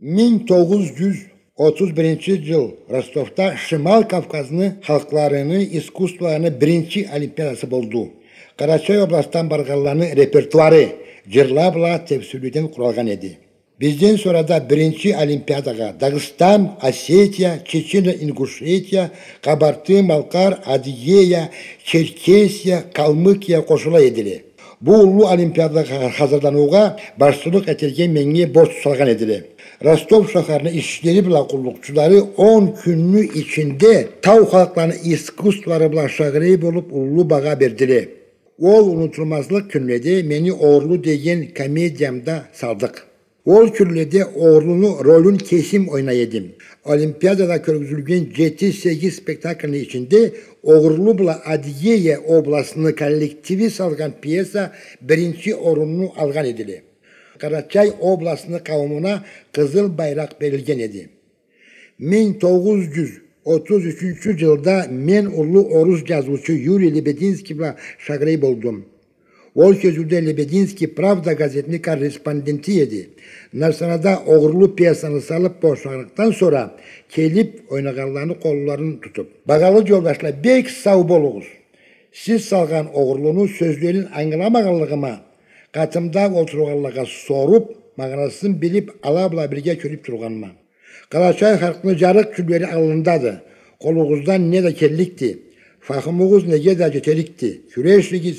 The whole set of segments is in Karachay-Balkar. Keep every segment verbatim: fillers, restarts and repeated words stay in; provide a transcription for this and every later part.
Минг тогъуз джюз отуз биринчи джыл Ростовда Шимал Кавказны халкъларыны искусстволарыны биринчи олимпиадасы болду. Къарачай областдан баргъанланы репертуары джырла бла тепсеуледен къуралгъан эди. Бизден сора да биринчи олимпиадагъа Дагъыстан, Осетия, Чечено-Ингушетия, Къабарты-Малкъар, Адыгея, Черкесия, Калмыкия къошула эдиле. Бу уллу олимпиадагъа хазырланыугъа башчылыкъ этерге меннге борч салгъан эдиле. Ростов шахарны ишчилери бла къуллукъчулары он кюнню ичинде тау халкъланы искусстволары бла шагъырей болуп уллу багъа бердиле. Ол унутулмазлыкъ кюнледе мени «Огъурлу» деген комедиямда салдыкъ. Ол кюнледе Огъурлуну ролюн кесим ойнай эдим. Олимпиадада кёргюзюлген джети-сегиз спектакльни ичинде Огъурлу бла Адыгея областны коллективи салгъан пьеса биринчи орунну алгъан эдиле. Къарачай областны къауумуна къызыл байракъ берилген эди. Минг тогъуз джюз отуз ючюнчю джылда мен уллу орус джазыучу Юрий Лебединский бла шагъырей болдум. Ол кёзюуде Лебединский «Правда» газетни корреспонденти эди. Нарсанада «Огъурлу» пьесаны салып бошагъанлыкъдан сора келип ойнагъанланы къолларын тутуп. Багъалы джолдашла, бек сау болугъуз. Сиз салгъан «Огъурлуну» сёзлерин ангыламагъанлыгъыма, къатымда олтургъанлагъа соруп, магъанасын билип, ала бла бирге кюлюп тургъанма. Къарачай халкъны джарыкъ кюнлери аллындады. Къолугъуздан не да келликди. Фахмугъуз неге да джетерикди. Кюрешигиз,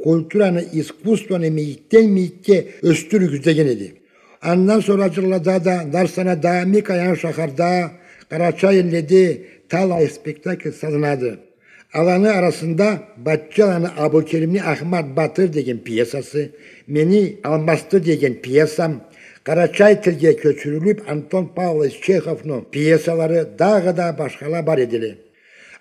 культураны, искусствону мийикден мийикге ёсдюрюгюз деген эди. Андан сора джыллада да Нарсанада, Микоян шахарда, Къарачай-Элледе талай спектакль салынады. Аланы арасында Батчаланы Абулкеримни «Ахмат Батыр» деген пьесасы, мени «Алмасты» деген пьесам, къарачай тилге кёчюрюлюп Антон Павлович Чеховну пьесалары, дагъыда башхала бар эдиле.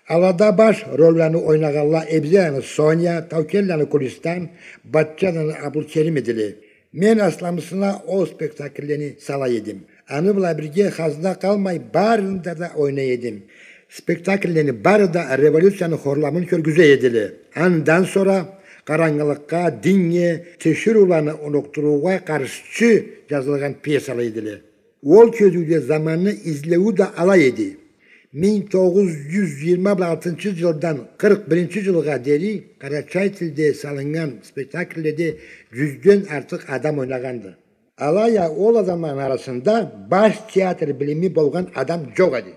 Алада баш ролланы ойнагъанла Эбзеланы Соня, Таукелланы Кулистан, Батчаланы Абулкерим эдиле. Мен асламысына ол спектакльлени сала эдим. Аны бла бирге хазна къалмай барында да ойнай эдим. Спектакльлени бары да революцияны хорламын кёргюзе эдиле. Андан сора къарангылыкъгъа, диннге, тиширыуланы унукъдуруугъа къаршчы джазылгъан пьесала эдиле. Ол кёзюуде заманны излеую да алай эди. Минг тогъуз джюз джыйырма алтынчы джылдан къыркъ биринчи джылгъа дери къарачай тилде салыннган спектакльледе джюзден артыкъ адам ойнагъанды. Алай а ол адамланы арасында баш театр билими болгъан адам джокъ эди.